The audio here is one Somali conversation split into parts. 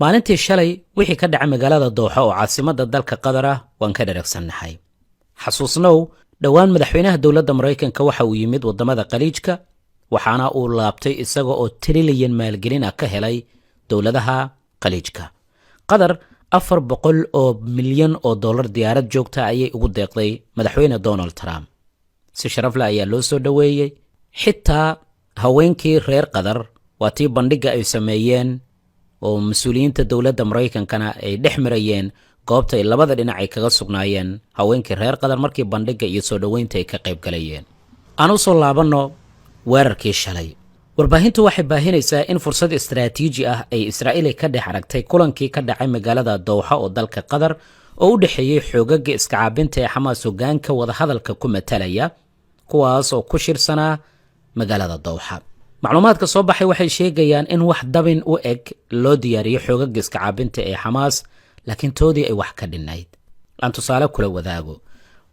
Maalintii shalay wixii ka dhacay magaalada Dooxa oo caasimadda dalka Qatar ah waan ka dheragsannahay. Xasuusnow, dhowaan madaxweynaha dowladda Maraykanka waxa uu yimid waddamada Khaliijka, waxaana uu laabtay isaga oo trilyan maalgelin ah ka helay dowladaha Khaliijka. Qatar $400 oo milyan diyaarad joogta ayay ugu deeqday madaxweyne Donald Trump. Si sharaf leh ayaa loo soo dhoweeyey. Xitaa haweenkii reer Qatar waa tii bandhigga ay sameeyeen oo mas-uuliyiinta dowladda Maraykankana ay dhex marayeen goobta ay labada dhinac ay kaga sugnaayeen haweenkii reer Qatar markii bandhigga iyo soo dhoweynta ay ka qayb galayeen. Aan u soo laabanno weerarkii shalay. Warbaahintu waxay baahinaysaa in fursad istaraatiiji ah ay Israa'iil ka dhex aragtay kulankii ka dhacay magaalada Dowxa oo dalka Qatar oo u dhexeeyey xoogaga iska caabinta ee Xamaas hogaanka wadahadalka ku matalaya, kuwaas oo ku shirsanaa magaalada Dowxa. Macluumaadka soo baxay waxay sheegayaan in wax dabin u eg loo diyaariyey xoogaga iska caabinta ee Xamaas, laakiin toodii ay wax ka dhinayd. Aan tusaale kula wadaago.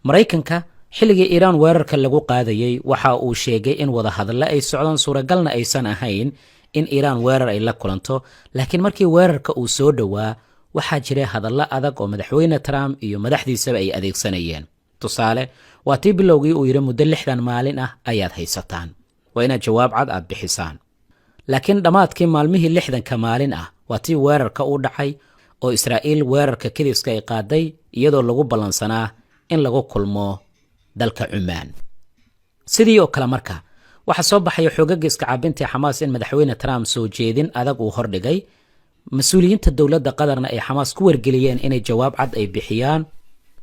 Maraykanka xilligii Iiraan weerarka lagu qaadayey waxa uu sheegay in wadahadallo ay socdaan, suuragalna aysan ahayn in Iiraan weerar ay la kulanto. Laakiin markii weerarka uu soo dhowaa, waxaa jiray hadallo adag oo madaxweyne Trump iyo madaxdiisaba ay adeegsanayeen. Tusaale, waa tii bilowgii uu yidhi: "Muddo 60 maalin ah ayaad haysataan, waa inaad jawaab cad aad bixisaan." Laakiin dhammaadkii maalmihii 60-ka maalin ah waa tii weerarka u dhacay oo Israa'iil weerarka kediska ay qaaday, iyadoo lagu ballansanaa in lagu kulmo dalka Cumaan. Sidii oo kale marka waxaa soo baxaya xoogaga iska caabinta Xamaas in madaxweyne Trump soo jeedin adag uu hordhigay, mas-uuliyiinta dowladda Qatarna ay Xamaas ku wargeliyeen inay jawaab cad ay bixiyaan.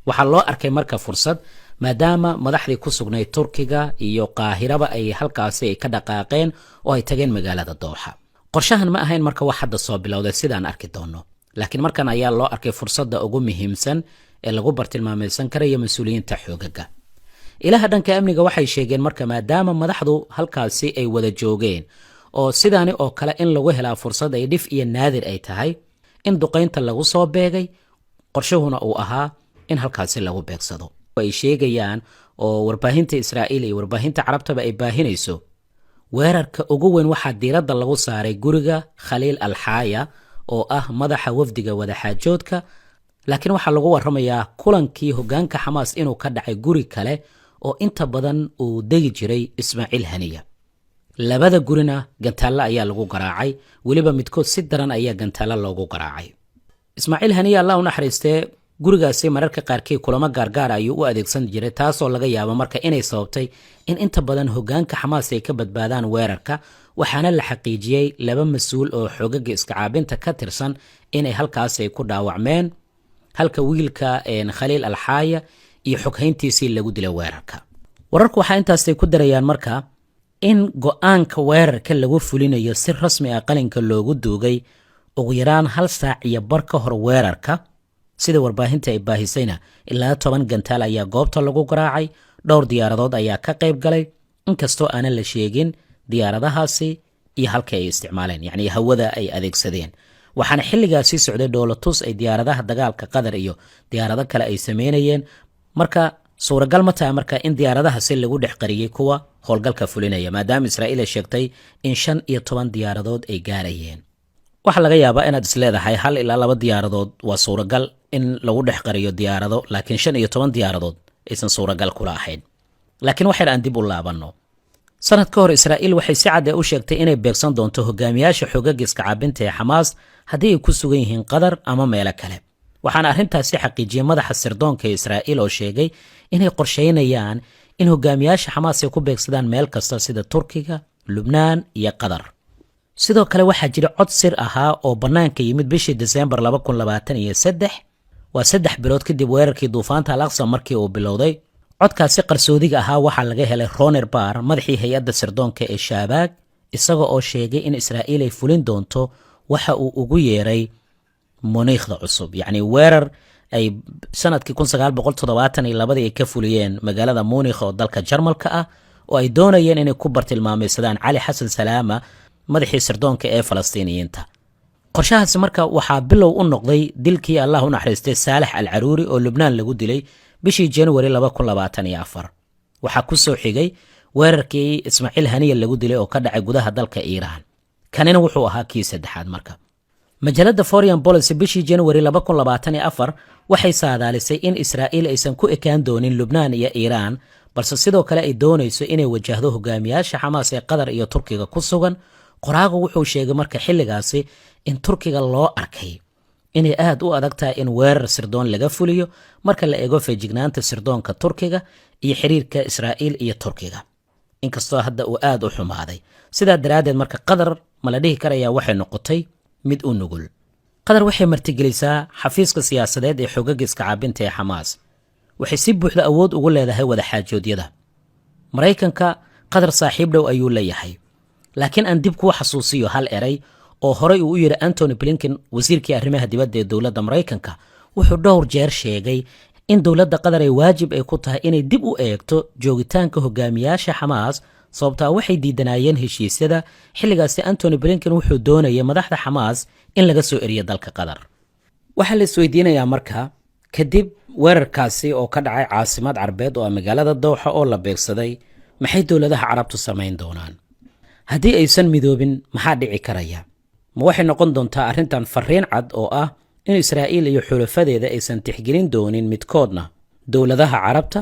Waxaa loo arkay marka fursad, maadaama madaxdii ku sugnayd Turkiga iyo Qaahiraba ay halkaasi ay ka dhaqaaqeen oo ay tageen magaalada Dooxa. Qorshahan ma ahayn marka wax hadda soo bilowday, sidaan arki doono, laakiin markan ayaa loo arkay fursadda ugu muhiimsan ee lagu bartilmaamaysan karayo mas-uuliyiinta xoogaga. Ilaha dhanka amniga waxay sheegeen marka, maadaama madaxdu halkaasi ay wada joogeen oo sidaani oo kale in lagu helaa fursad ay dhif iyo naadir ay tahay, in duqaynta lagu soo beegay, qorshuhuna uu ahaa in halkaasi lagu beegsado. Ay sheegayaan oo warbaahinta Israa'iil iyo warbaahinta Carabtaba ay baahinayso, weerarka ugu weyn waxaa diiradda lagu saaray guriga Khaliil Alxaaya oo ah madaxa wafdiga wadaxaajoodka. Laakiin waxaa lagu waramayaa kulankii hogaanka Xamaas inuu ka dhacay guri kale oo inta badan uu degi jiray Ismaaciil Haniya. Labada gurina gantaallo ayaa lagu garaacay, weliba midkood si daran ayaa gantaallo loogu garaacay. Ismaaciil Haniya, Allah u naxariistee, gurigaasi mararka qaarkii kulamo gaargaar ayuu u adeegsan jiray, taasoo laga yaabo marka inay sababtay in inta badan hogaanka Xamaas ay ka badbaadaan weerarka. Waxaana la xaqiijiyey laba mas-uul oo xoogaga iska caabinta ka tirsan inay halkaasi ay ku dhaawacmeen, halka wiilka Khaliil Alxaaya iyo xoghayntiisii lagu dilay weerarka. Wararku waxaa intaasay ku darayaan marka in go-aanka weerarka lagu fulinayo si rasmi ah qalinka loogu duugay ugu yaraan hal saac iyo bar ka hor weerarka. Sida warbaahinta ay baahisayna, ilaa 10 gantaal ayaa goobta lagu garaacay, dhowr diyaaradood ayaa ka qayb galay, inkastoo aanan la sheegin diyaaradahaasi iyo halka ay isticmaaleen, yacni hawada ay adeegsadeen. Waxaana xilligaasi socday dhoolatus ay diyaaradaha dagaalka Qatar iyo diyaarado kale ay sameynayeen. Marka suuragal ma tahay marka in diyaaradaha si lagu dhex qariyey kuwa howlgalka fulinaya, maadaama Israa'iil ay sheegtay in 15 diyaaradood ay gaarayeen? Waxaa laga yaabaa inaad isleedahay hal ilaa laba diyaaradood waa suuragal in lagu dhex qariyo diyaarado, laakiin 15 diyaaradood aysan suuragal kula ahayn. Laakiin waxyar aan dib u laabanno. Sanad ka hor Israa'iil waxay si cad ee u sheegtay inay beegsan doonto hogaamiyaasha xoogaga iska caabinta ee Xamaas haddii ay ku sugan yihiin Qatar ama meelo kale. Waxaana arrintaasi xaqiijiyey madaxa sirdoonka ee Israa'iil oo sheegay inay qorsheynayaan in hogaamiyaasha Xamaas ay ku beegsadaan meel kasta, sida Turkiga, Lubnaan iyo Qatar. Sidoo kale waxaa jira cod sir ahaa oo bannaanka yimid bishii Disembar 2023, waa 3 bilood kadib weerarkii duufaanta Al Aqsa markii uu bilowday. Codkaasi qarsoodiga ahaa waxaa laga helay Ronen Bar, madaxii hay-adda sirdoonka ee Shaabaag, isaga oo sheegay in Israa'iil ay fulin doonto waxa uu ugu yeeray Muniikhda cusub, yacni weerar ay sanadkii 1972-dii ay ka fuliyeen magaalada Munikh oo dalka Jarmalka ah, oo ay doonayeen inay ku bartilmaamaysadaan Cali Xasan Salaama, madaxii sirdoonka ee Falastiiniyiinta. Qorshahaasi marka waxaa bilow u noqday dilkii, Allah u naxariistay, Saalax Al Caruuri oo Lubnaan lagu dilay bishii Januari 2024. Waxaa ku soo xigay weerarkii Ismaaciil Haniya lagu dilay oo ka dhacay gudaha dalka Iiraan. Kanina wuxuu ahaa kii saddexaad. Marka Majalada Foreign Policy bishii January waxay saadaalisay in Israa'iil aysan ku ekaan doonin Lubnaan iyo Iiraan, balse sidoo kale ay doonayso inay wajahdo hogaamiyaasha Xamaas ee Qatar iyo Turkiga ku sugan. Qoraagu wuxuu sheegay marka xilligaasi in Turkiga loo arkay inay aad u adag tahay in weerar sirdoon laga fuliyo, marka la eego feejignaanta sirdoonka Turkiga iyo xiriirka Israa'iil iyo Turkiga, inkastoo hadda uu aad u xumaaday. Sidaa daraaddeed marka Qatar ma la dhihi karayaa waxay noqotay mid u nugul? Qatar waxay martigelisaa xafiiska siyaasadeed ee xoogaga iska caabinta ee Xamaas. Waxay si buuxda awood ugu leedahay wadaxaajoodyada Maraykanka. Qatar saaxiib dhow ayuu leeyahay. Laakiin aan dib kuu xasuusiyo hal eray oo horey uu u yidhi Antony Blinken, wasiirkii arrimaha dibadda ee dowladda Maraykanka. Wuxuu dhowr jeer sheegay in dowladda Qatar ay waajib ay ku tahay inay dib u eegto joogitaanka hogaamiyaasha Xamaas, sababtaa waxay diidanaayeen heshiisyada. Xilligaasi Antony Blinken wuxuu doonayay madaxda Xamaas in laga soo eriyo dalka Qatar. Waxaa la isweydiinayaa marka, kadib weerarkaasi oo ka dhacay caasimad Carbeed oo ah magaalada Dowxa oo la beegsaday, maxay dowladaha Carabtu samayn doonaan? Haddii aysan midoobin, maxaa dhici karaya? Ma waxay noqon doontaa arrintan fariin cad oo ah in Israa'iil iyo xulafadeeda aysan tixgelin doonin midkoodna dowladaha Carabta,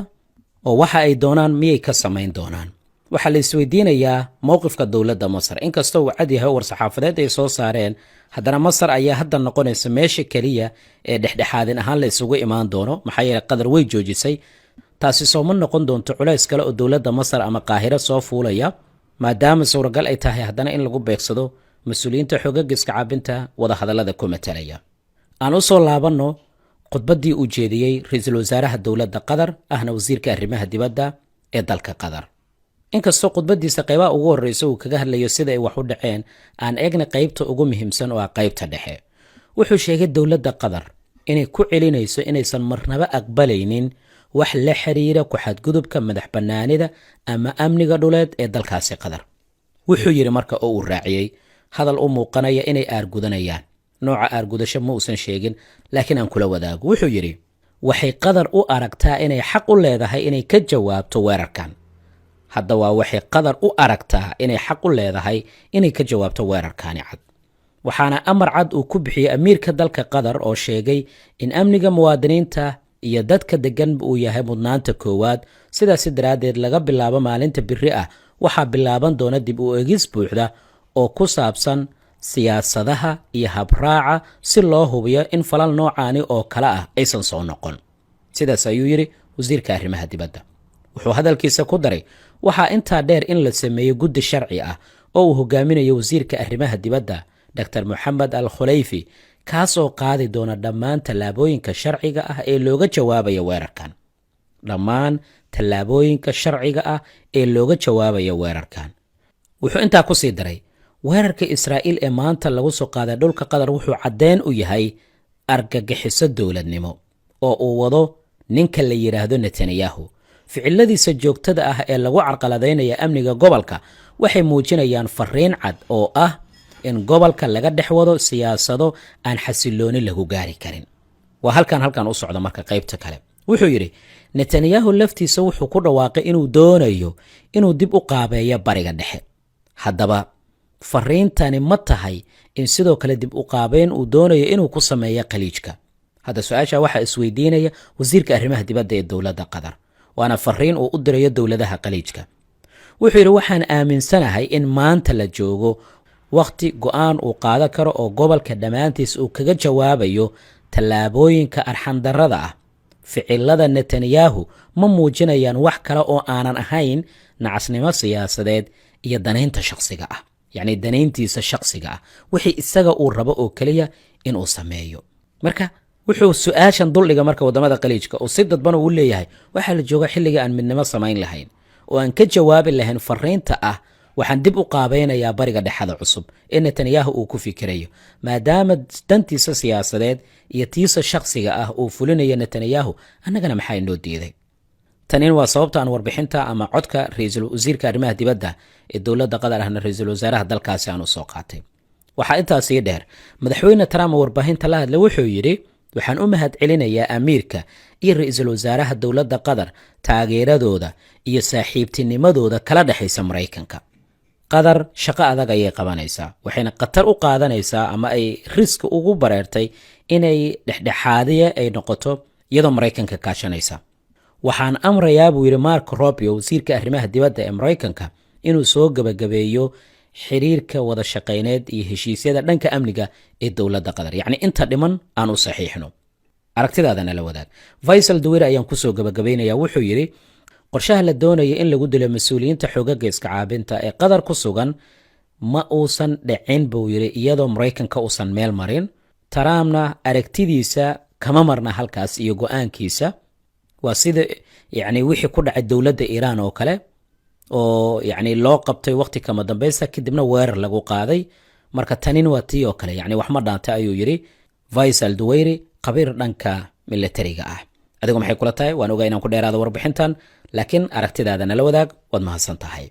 oo waxa ay doonaan miyay ka samayn doonaan? Waxaa la isweydiinayaa mowqifka dowladda Masar. Inkastoo uu cad yahay war-saxaafadeed ay soo saareen, haddana Masar ayaa hadda noqonaysa meesha keliya ee dhexdhexaadin ahaan la isugu imaan doono, maxaa yeele Qatar way joojisay. Taasi sooma noqon doonto culays kale oo dowladda Masar ama Qaahiro soo fuulaya, maadaama suuragal ay tahay haddana in lagu beegsado mas-uuliyiinta xoogaga iska caabinta wadahadallada ku matalaya? Aan u soo laabanno khudbaddii uu jeediyey ra-iisul wasaaraha dowladda Qatar, ahna wasiirka arrimaha dibadda ee dalka Qatar. Inkastoo khudbaddiisa qaybaha ugu horreysa uu kaga hadlayo sida ay wax u dhaceen, aan eegna qaybta ugu muhiimsan oo ah qaybta dhexe. Wuxuu sheegay dowladda Qatar inay ku celinayso inaysan marnaba aqbalaynin wax la xiriira ku xadgudubka madax bannaanida ama amniga dhuleed ee dalkaasi Qatar. Wuxuu yidhi marka, oo uu raaciyey hadal u muuqanaya inay aargudanayaan, nooca aargudasho ma uusan sheegin, laakiin aan kula wadaago. Wuxuu yidhi, waxay Qatar u aragtaa inay xaq u leedahay inay ka jawaabto weerarkan. Hadda waa waxay Qatar u aragtaa inay xaq u leedahay inay ka jawaabto weerarkaani cad. Waxaana amar cad uu ku bixiyey amiirka dalka Qatar, oo sheegay in amniga muwaadiniinta iyo dadka deggan uu yahay mudnaanta koowaad. Sidaasi daraaddeed, laga bilaabo maalinta biri ah, waxaa bilaaban doona dib u eegis buuxda oo ku saabsan siyaasadaha iyo habraaca, si loo hubiyo in falal noocaani oo kale ah aysan soo noqon. Sidaas ayuu yidhi wasiirka arrimaha dibadda. Wuxuu hadalkiisa ku daray, waxaa intaa dheer in la sameeyo guddi sharci ah oo uu hogaaminayo wasiirka arrimaha dibadda, Dr Moxamed Al Khuleyfi, kaasoo qaadi doona dhammaan tallaabooyinka sharciga ah ee looga jawaabayo weerarkan, dhammaan tallaabooyinka sharciga ah ee looga jawaabayo weerarkan. Wuxuu intaa ku sii daray, weerarka Israa'iil ee maanta lagu soo qaaday dhulka Qatar wuxuu caddeen u yahay argagixiso dowladnimo oo uu wado ninka la yidhaahdo Netanyahu. Ficiladiisa joogtada ah ee lagu carqaladaynaya amniga gobolka waxay muujinayaan fariin cad oo ah in gobolka laga dhex wado siyaasado aan xasillooni lagu gaari karin. Waa halkan u socda marka qaybta kale. Wuxuu yidhi, Netanyahu laftiisa wuxuu ku dhawaaqay inuu doonayo inuu dib u qaabeeyo Bariga Dhexe. Haddaba fariintani ma tahay in sidoo kale dib u qaabeyn uu doonayo inuu ku sameeyo Khaliijka? Hadda su-aasha waxaa isweydiinaya wasiirka arrimaha dibadda ee dowladda Qatar, waana fariin uu u dirayo dowladaha Khaliijka. Wuxuu yidhi, waxaan aaminsanahay in maanta la joogo wakhti go'aan uu qaadan karo oo gobolka dhammaantiis uu kaga jawaabayo tallaabooyinka arxandarrada ah. Ficilada Netanyahu ma muujinayaan wax kale oo aanan ahayn nacasnimo siyaasadeed iyo danaynta shaqsiga ah, yacni danayntiisa shaqsiga ah, wixii isaga uu rabo oo keliya inuu sameeyo. Marka wuxuu su-aashan duldhiga marka waddamada Khaliijka oo si dadban uu leeyahay, waxaa la jooga xilligii aan midnimo samayn lahayn oo aan ka jawaabi lahayn fariinta ah waxaan dib u qaabaynayaa Bariga Dhexada cusub ee Netanyahu uu ku fikirayo, maadaama dantiisa siyaasadeed iyo tiisa shakhsiga ah uu fulinayo Netanyahu. Annagana maxaa inoo diiday? Tanin waa sababta aan warbixinta ama codka ra-iisul wasiirka arrimaha dibadda ee dowladda Qatar, ahna ra-iisul wasaaraha dalkaasi, aan u soo qaatay. Waxaa intaasii dheer, Madaxweyne Trump oo warbaahinta la hadlay wuxuu yidhi, waxaan u mahad celinayaa amiirka iyo ra-iisul wasaaraha dowladda Qatar taageeradooda iyo saaxiibtinimadooda kala dhexaysa Maraykanka. Qatar shaqo adag ayay qabanaysaa, waxayna khatar u qaadanaysaa ama ay risk ugu bareertay inay dhexdhexaadiye ay noqoto, iyadoo Maraykanka kaashanaysa. "Waxaan amrayaa," buu yidhi Marco Rubio, wasiirka arrimaha dibadda ee Maraykanka, "inuu soo gebagabeeyo xiriirka wada shaqayneed iyo heshiisyada dhanka amniga ee dowladda Qatar, yacni inta dhiman aan u saxiixno. Aragtidaadana la wadaag. Faysal Duwir ayaan kusoo gebagabaynaya. Wuxuu yidhi: "Qorshaha la doonaya in lagu dilo mas-uuliyiinta xoogaga iska caabinta ee Qatar ku sugan ma uusan dhicin," buu yidhi, "iyadoo Maraykanka uusan meel marin. Trumpna aragtidiisa kama marna halkaas iyo go-aankiisa. Waa sida yacni wixii ku dhacay dowladda Iiraan oo kale, oo yacni loo qabtay waqti kama dambaysta, kadibna weerar lagu qaaday. Marka tanin waa tii oo kale, yacni wax ma dhaanta," ayuu yidhi Faysal Duweyri, khabiir dhanka militariga ah. Adigu maxay kula tahay? Waan ogaa inaan ku dheeraado warbixintan, laakiin aragtidaada nala wadaag. Waad mahadsan tahay.